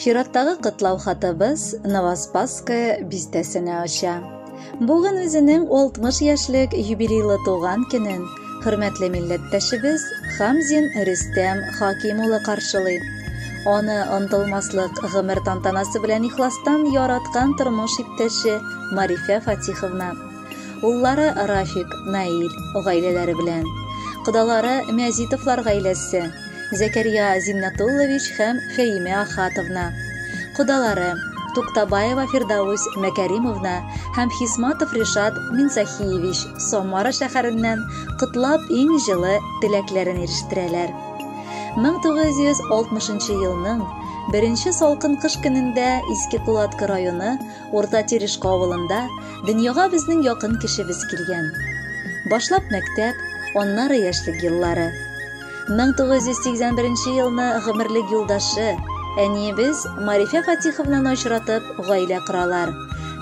Чираттагы котлау хатыбыз Новоспасская бистәсенә оча. Бүген үзенең 60 яшьлек юбилейлы туган көнен хөрмәтле милләттәшебез Хамзин Рөстәм Хаким улы каршылый. Аны онтылмаслык гомер тантанасы белән ихластан яраткан тормыш иптәше Марифә Фатиховна, уллары Рафик, Наил гаиләләре белән, кодалары Мязитовлар гаиләсе, Зәкәрия Зиннәтуллович һәм Фәимә Ахатовна, кодалары, Туктабаева Фирдәүс Мәкәримовна һәм Хисматов Ришат Минсахиевич Самара шәһәреннән котлап иң җылы теләкләрен ирештерәләр. 1960 елның беренче салкын кыш көнендә Иске Кулаткы районы Урта Терешка авылында дөньяга безнең якын кешебез килгән. Башлап мәктәп, аннары яшьлек еллары. 1981 елны гомерлек юлдашы, әниебез Марифә Фатиховнаны очратып гаилә коралар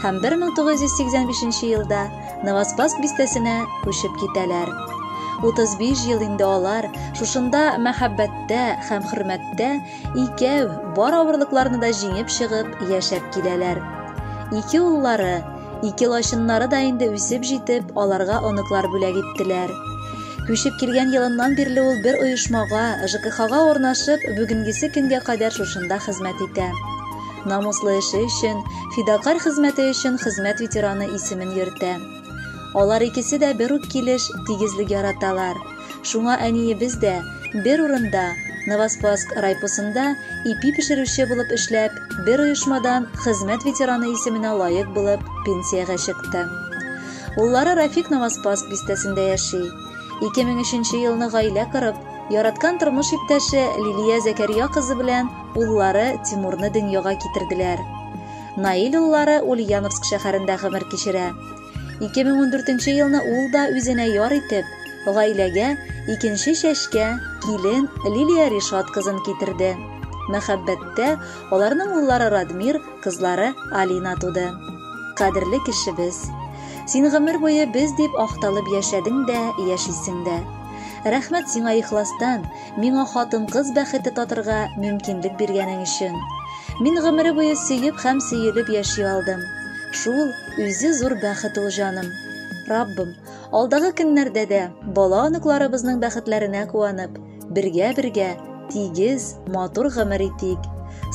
һәм 1985 елда Новоспасск бистәсенә күчеп китәләр. 35 ел инде алар шушында мәхәббәттә һәм хөрмәттә Икәү, бар авырлыкларны да җиңеп чыгып, яшәп киләләр. Ике уллары, ике лачыннары да инде үсеп җитеп, аларга оныклар бүләк иттеләр. Күчеп килгән елыннан бирле ул бер оешмага, ЖКХга урнашып, бүгенгесе көнгә кадәр шушында хезмәт итә. Намуслы эше өчен, фидакарь хезмәте өчен хезмәт ветераны исемен йөртә. Алар икесе дә бер үк килеш тигезлек яраталар. Шуңа әниебез дә бер урында, Новоспасск райпосында ипи пешерүче булып эшләп, бер оешмадан хезмәт ветераны исеменә лаек булып пенсиягә чыкты. Уллары Рафик Новоспасск бистәсендә яши. 2003 елны гаилә корып, яраткан тормыш иптәше Лилия Зәкәрия кызы белән уллары Тимурны дөньяга китерделәр. Наил уллары Ульяновск шәһәрендә гомер кичерә. 2014 елны ул да үзенә яр итеп, гаиләгә икенче чәчкә, килен Лилия Ришат кызын китерде. Мәхәббәттә аларның уллары Радмир, кызлары Алина туды. Кадерле кешебез, син гомер буе без дип акталып яшәдең дә, яшисең дә. Рәхмәт сиңа ихластан, миңа хатын-кыз бәхете татырга мөмкинлек биргәнең өчен. Мин гомере буе сөеп һәм сөелеп яши алдым. Шул үзе зур бәхет ул, җаным. Раббым, алдагы көннәрдә дә бала-оныкларыбызның бәхетләренә куанып, бергә-бергә тигез, матур гомер итик.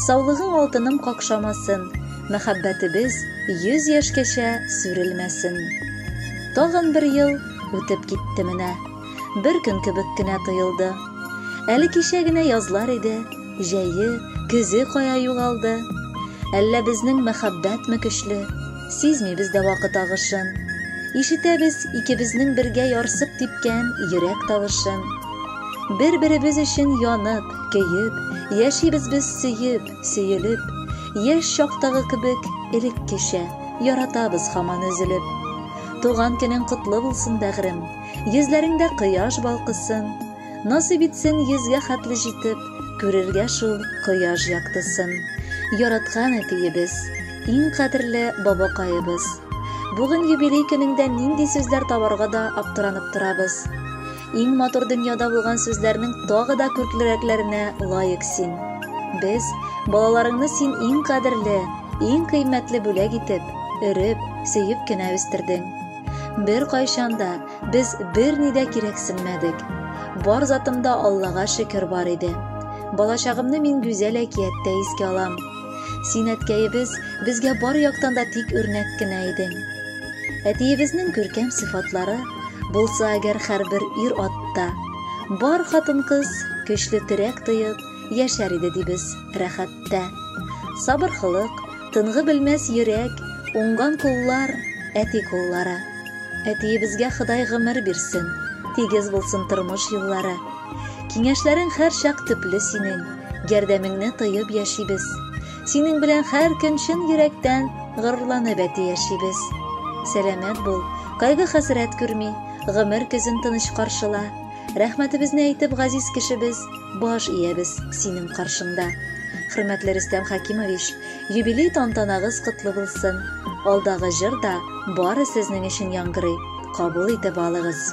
Саулыгың алтыным какшамасын, мәхәббәтебез 100 яшькәчә сүрелмәсен. Тагын бер ел үтеп китте менә. Бер көн кебек кенә тоелды. Әле кичә генә язлар иде, Җәе, көзе кая югалды? Әллә безнең мәхәббәтме көчле? Сизмибез дә вакыт агышын. Ишетәбез икебезнең бергә ярсып типкән йөрәк тавышын. Бер-беребез өчен янып, көеп, яшибез без сөеп, сөелеп. Яшь чактагы кебек элеккечә, яратабыз һаман өзелеп. Туган көнең котлы булсын, бәгърем, йөзләреңдә кояш балкысын. Насыйп итсен йөзгә хәтле җитеп, күрергә шул кояш яктысын. Яраткан әтиебез, иң кадерле бабакаебыз. Бүген юбилей көнеңдә нинди сүзләр табарга да аптыранып торабыз. Иң матур дөньяда булган сүзләрнең тагы да күрклерәкләренә лаек син. Без, балаларыңны син иң кадерле, иң кыйммәтле бүләк итеп, өреп, сөеп кенә үстердең. Беркайчан да без берни дә кирәксенмәдек. Бар затымда Аллага шөкер бар иде. Балачагымны мин гүзәл әкияттә искә алам. Син, әткәебез, безгә бар яктан да тик үрнәк кенә идең. Әтиебезнең күркәм сыйфатлары булса әгәр һәрбер ир-атта, бар хатын-кыз көчле терәк тоеп яшәр иде дибез рәхәттә. Сабыр холык, тынгы белмәс йөрәк, уңган куллар, әти куллары. Әтиебезгә Ходай гомер бирсен, тигез булсын тормыш юллары. Киңәшләрең һәрчак төпле синең, ярдәмеңне тоеп яшибез. Синең белән һәр көн чын йөрәктән горурланып әти яшибез. Сәламәт бул, кайгы-хәсрәт күрми, гомер көзен тыныч каршыла. Рәхмәтебезне әйтеп, газиз кешебез, баш иябез синең каршыңда. Хөрмәтле Рөстәм Хәкимович, юбилей тантанагыз котлы булсын. Алдагы җыр да бары сезнең өчен яңгырый. Кабул итеп алыгыз.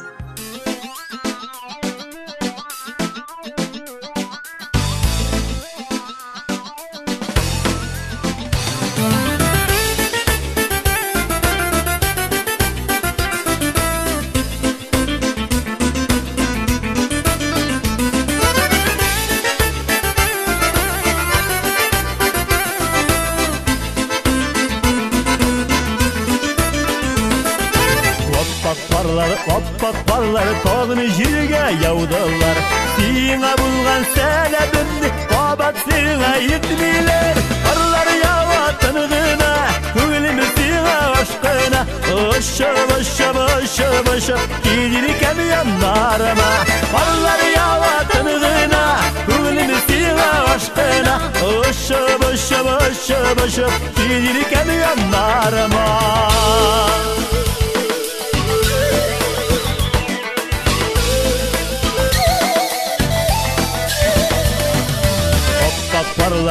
Карлар тагын җиргә яудылар. Сиңа булган сәләбемне кабат сиңа әйтмиләр. Карлар ява тын гына, күңелем сиңа ашкына. Очып, очып, очып, очып, килер икән яннарыма. Карлар ява тын гына, күңелем сиңа ашкына. Очып, очып, очып, очып, килер икән яннарыма.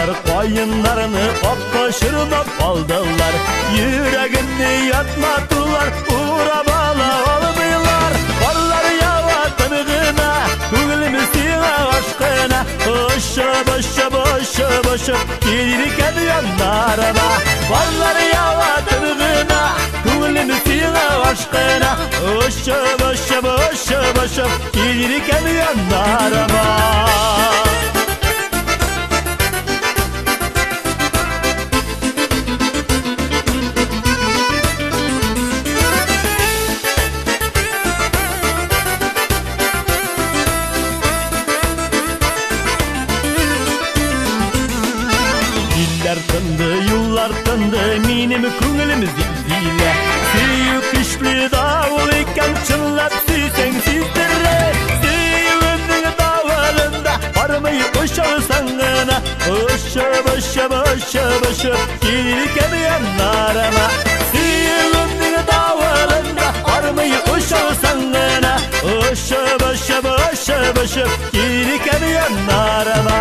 Аппак каеннарны акка чорнап алдылар. Йөрәгемне ятматтылар, урап ала алмыйлар. Карлар ява тын гына, күңелем сиңа ашкына. Очып, очып, очып, очып, килер икән яннарыма. Карлар ява тын гына, күңелем сиңа ашкына. Очып, очып, очып, очып, килер икән яннарыма. Илләр тынды, юллар тынды, минем күңелем зилзилә. Сөю көчле давыл икән, чынлап сөйсәң сиздерә. Сөюемнең давылында бармый очасың гына. Очып, очып, очып, очып, килер икән яннарыма. Сөюемнең давылында бармый очасың гына. Очып, очып, очып, очып, килер икән яннарыма.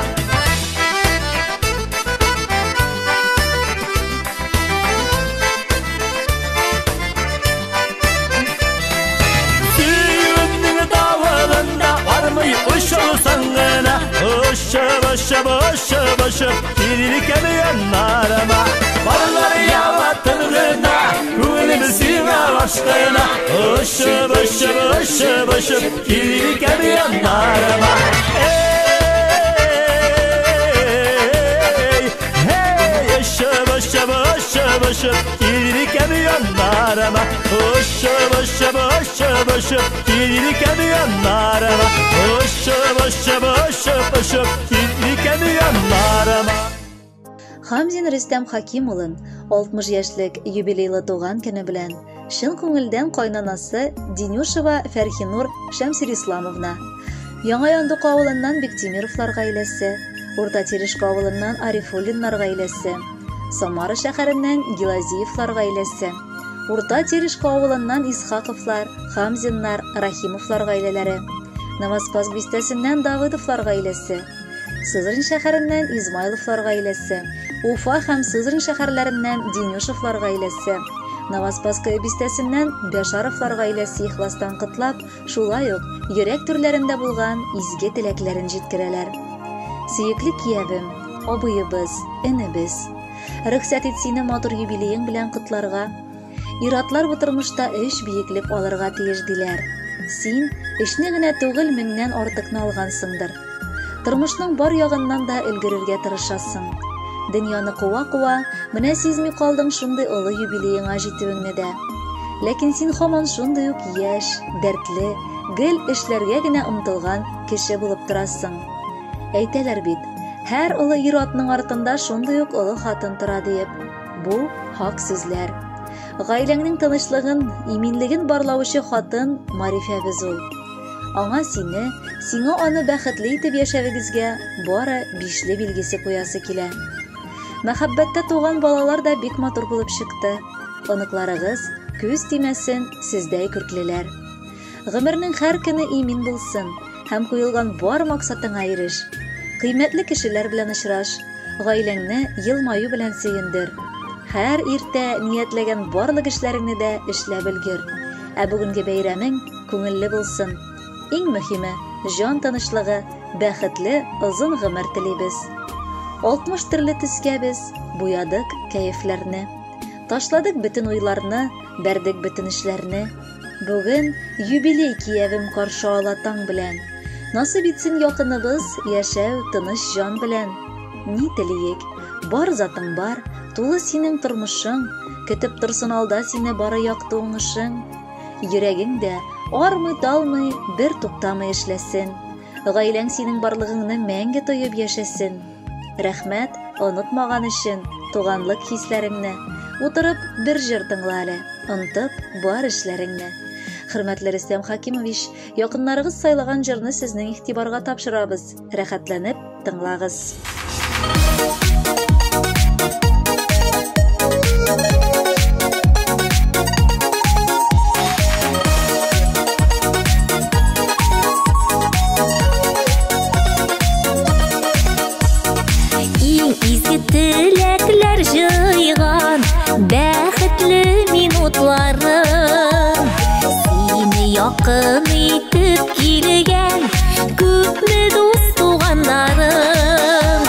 Очасың гына, очып, очып, очып, очып, килер икән яннарыма. Карлар ява тын гына, күңелем сиңа ашкына. Очып, очып, очып, очып, килер икән яннарыма. Эй, эй, очып, очып, очып, очып, килер икән яннарыма. Очып, очып, очып, очып, килер икән яннарыма. Очып, очып, очып, очып, килер икән яннарыма. Хамзин Рөстәм Хаким улын 60 яшьлек юбилейлы туган көне белән чын күңелдән кайнанасы Динюшева Фәрхинур Шәмсирисламовна, Яңа Яндык авылыннан Биктимировлар гаиләсе, Урта Терешка авылыннан Арифуллиннар гаиләсе, Самара шәһәреннән Гилазиевлар гаиләсе, Урта Терешка авылыннан Исхаковлар, Хамзиннар, Рахимовлар гаиләләре, Новоспаск бистәсеннән Давыдовлар гаиләсе, Сызрань шәһәреннән Измайловлар гаиләсе, Уфа һәм Сызрань шәһәрләреннән Денюшевлар гаиләсе, Новоспасское бистәсеннән Бяшаровлар гаиләсе ихластан котлап, шулай ук йөрәк түрләрендә булган изге теләкләрен җиткерәләр. Сөекле киявем, абыебыз, энебез, рөхсәт ит сине матур юбилеең белән котларга. Ир-атлар бу тормышта өч биеклек алырга тиеш диләр. Син өчне генә түгел, меңнән артыкны алгансыңдыр. Тормышның бар ягыннан да өлгерергә тырышасың. Дөньяны куа-куа, менә сизми калдың шундый олы юбилееңа җитүеңне дә. Ләкин син һаман шундый ук яшь, дәртле, гел эшләргә генә омтылган кеше булып торасың. Әйтәләр бит, һәр олы ир-атның артында шундый ук олы хатын тора диеп. Бу хак сүзләр. Гаиләңнең тынычлыгын, иминлеген барлаучы хатын Марифәбез ул. Аңа сине, сиңа аны бәхетле итеп яшәвегезгә бары бишле билгесе куясы килә. Мәхәббәттә туган балалар да бик матур булып чыкты. Оныкларыгыз, күз тимәсен, сездәй күрклеләр. Гомернең һәр көне имин булсын һәм куелган бар максатыңа иреш. Кыйммәтле кешеләр белән очраш, гаиләңне елмаю белән сөендер. Һәр иртә ниятләгән барлык эшләреңне дә эшләп өлгер. Ә бүгенге бәйрәмең күңелле булсын. Иң мөһиме, җан тынычлыгы, бәхетле озын гомер телибез. 60 төрле төскә без буядык кәефләрне. Ташладык бөтен уйларны, бәрдек бөтен эшләрне. Бүген юбилей киявем каршы ала таң белән. Насыйп итсен якыныбыз яшәү тыныч җан белән. Ни телиек, бар затың бар, тулы синең тормышың, көтеп торсын алда сине бары якты уңышың. Йөрәгең дә, Армый-талмый, бер туктамый эшләсен. Гаиләң синең барлыгыңны мәңге тоеп яшәсен. Рәхмәт, онытмаган өчен туганлык хисләреңне. Утырып бер җыр тыңла әле, онытып бар эшләреңне. Хөрмәтле Рөстәм Хакимович, якыннарыгыз сайлаган җырны сезнең игътибарга тапшырабыз. Рәхәтләнеп тыңлагыз. Иң изге теләкләр җыйган бәхетле минутларым. Сине якын итеп килгән күпме дус туганнарым.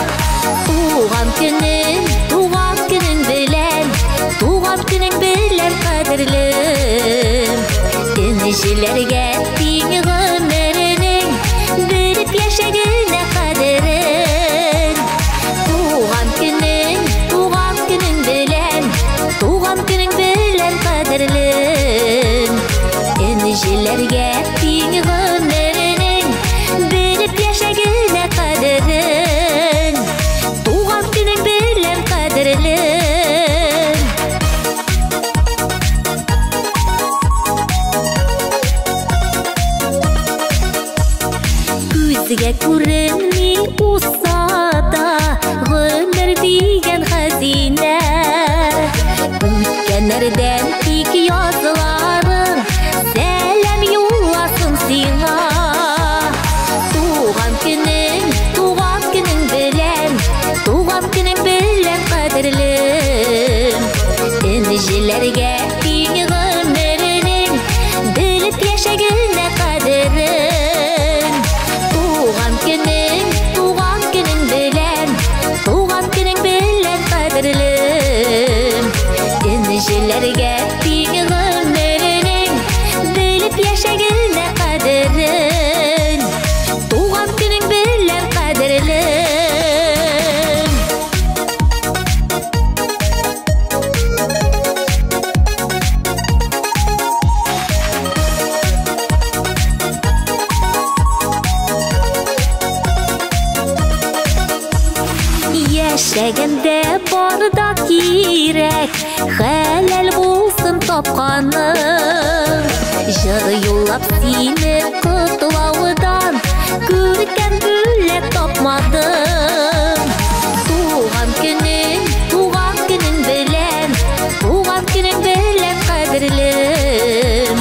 Туган көнең, туган көнең белән, туган көнең белән кадерлем. Энҗеләргә тиң гомеренең белеп яшәгенә кадерен. Туган көнең, туган көнең белән, туган көнең белән кадерлем. Энҗеләргә тиң гомеренең белеп яшәгенә кадерен. Туган көнең белән кадерлем. Күзгә күренми узса да гомер дигән хәзинә. Үткәннәрдән тик язларың сәлам юлласын сиңа. Туган көнең, туган көнең белән, туган көнең белән кадерлем. Энҗеләргә тиң гомеренең белеп яшәгенә кадерен. Туган көнең, туган көнең белән, туган көнең белән кадерлем. Энҗеләргә тиң гомеренең белеп яшәгенә кадерен. Туган көнең белән кадерлем. Яшәгәндә бар да кирәк, хәләл булсын тапканың. Җыр юллап сине котлаудан күркәм бүләк тапмадым. Туган көнең, туган көнең белән, туган көнең белән кадерлем.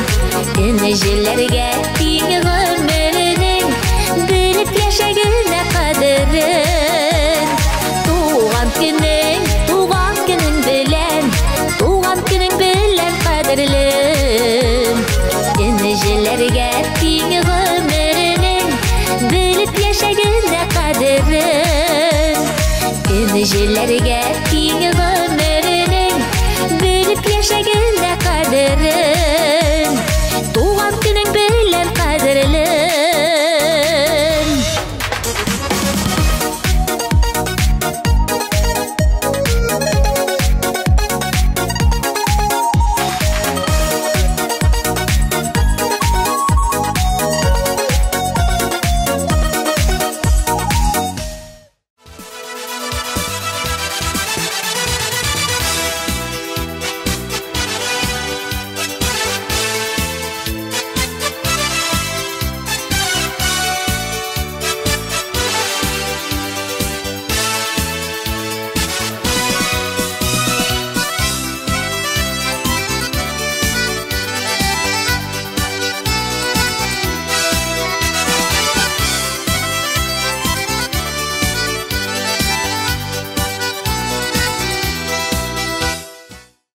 Энҗеләргә тиң гомеренең белеп яшәгенә кадерен. Туган көнең, туган көнең белән, туган көнең белән кадерлем. Энҗеләргә тиң гомеренең белеп яшәгенә кадерен. Энҗеләргә тиң гомеренең белеп яшәгенә кадерен.